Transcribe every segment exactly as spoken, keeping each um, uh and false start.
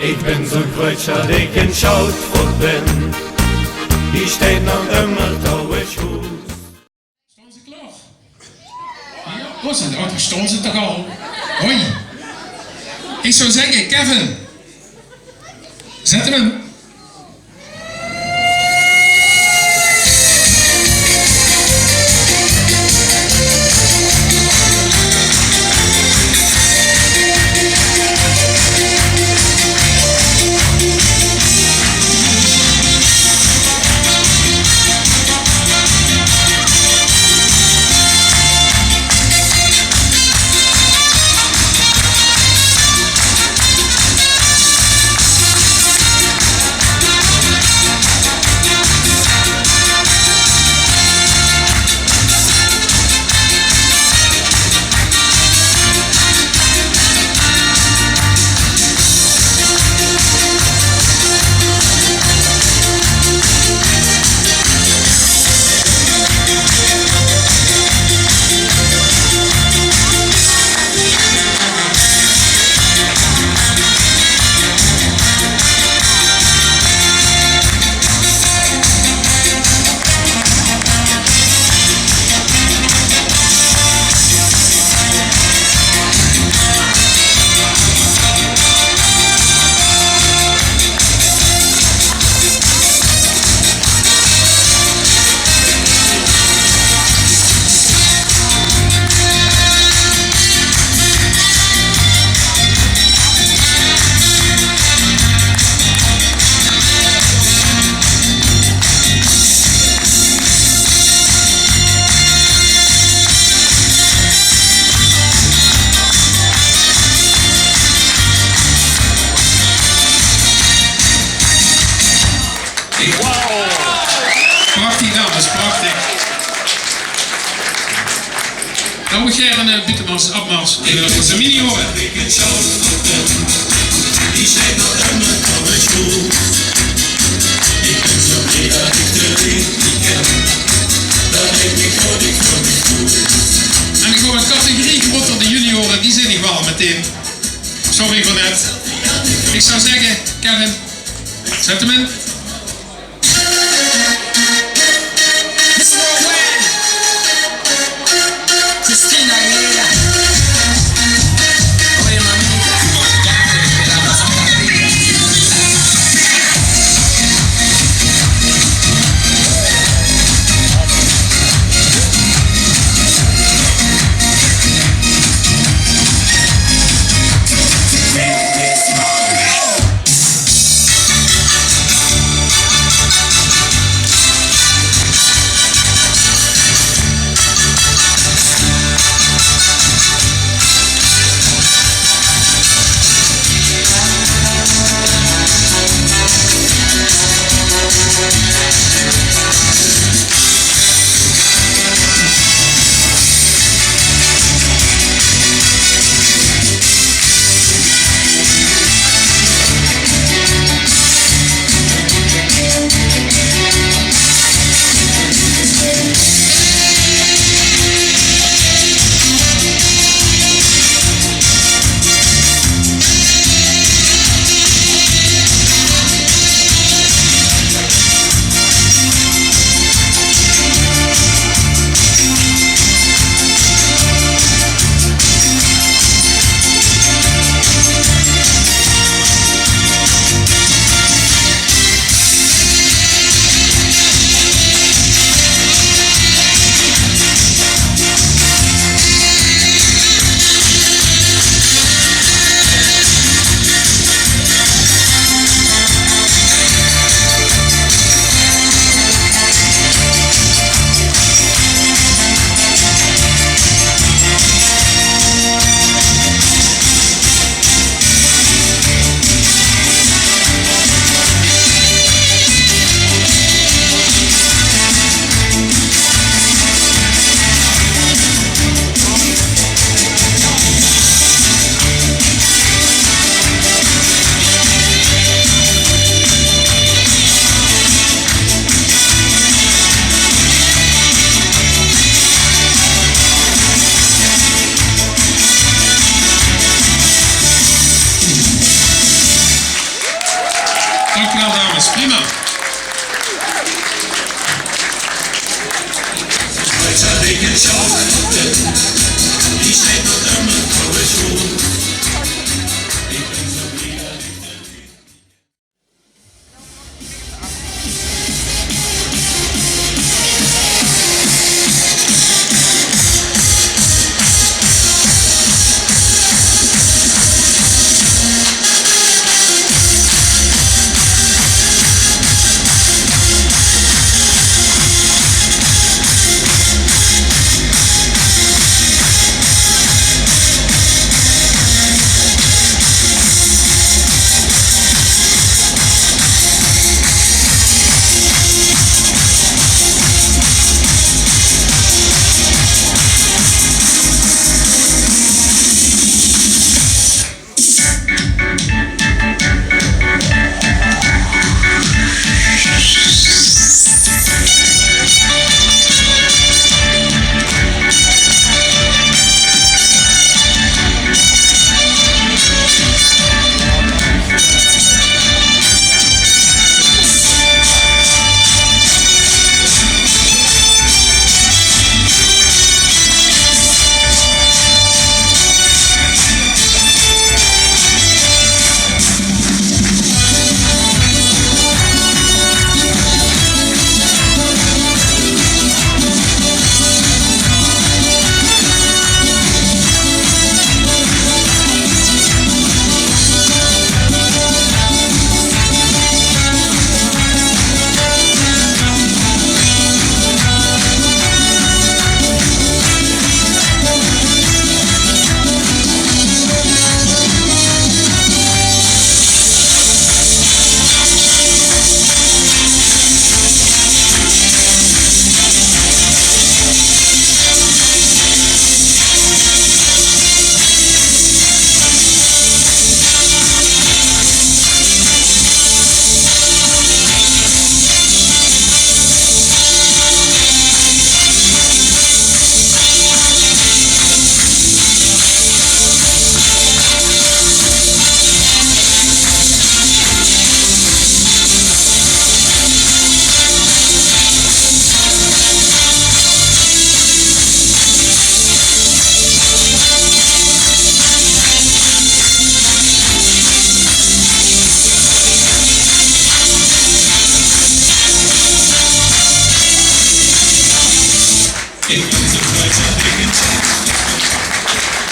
Ich bön zoe groeats dat ich ein sjoutvoot bön. Die steit nog ummer te sjoel. Staon ze klaor? Jao, oh, ze, oh, dao staon ze toch al. Hoi. Ich zou zègke, Kevin, zèt 'm in. Prachtig, dames, prachtig. Dan mót geer ein, eh, bitte mars, opmars. Ich wil de mini horen. En ich hoor ein categorie groter, de junioren, die zeen ich waal meteen. Sorry veur net. Ich zou zègke, Kevin, zèt 'm in. Miss Worldwide, Christina Aguilera. Oye, mamita, ya te la pasaste bien. Jao, dames, prima.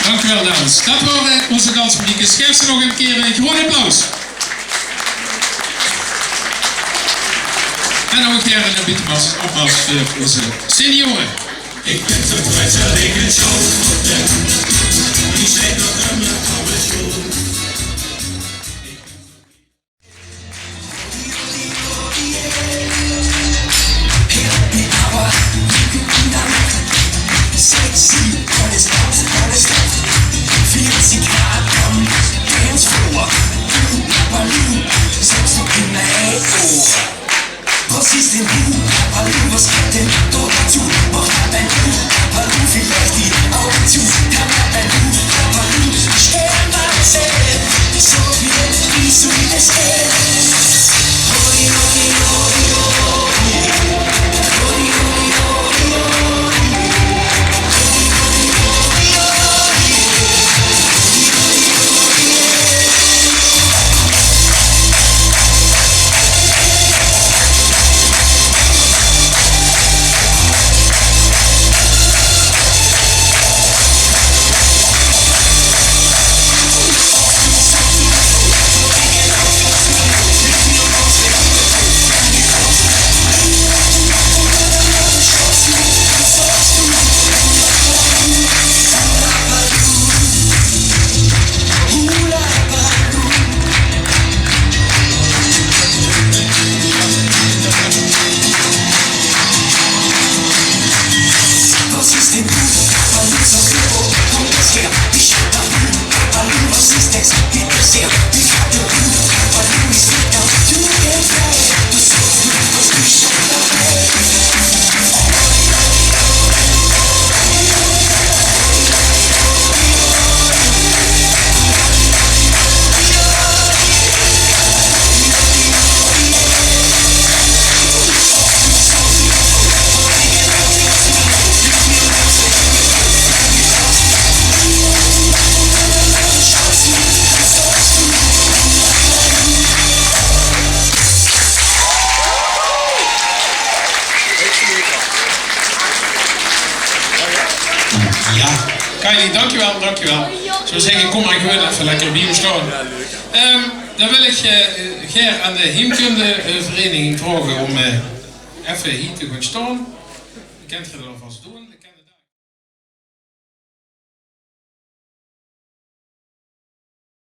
Dank uch waal, dames. Dat waore ózze dansmaniekes. Gaef ze nog ein kier ein groeat applaus. En dan gaon v'r ein bietje opmars veur ózze seniore. Ja, Kylie, dankjewel, dankjewel. Zoe zègk iech, kom mer gewoen effe lekker bie us stoon. Ehm, daan wèl iech, eh, gaer aon de heemkundevereniging vraoge um, eh, effe hei te goon stoon. Kènt geer dat alvas doen?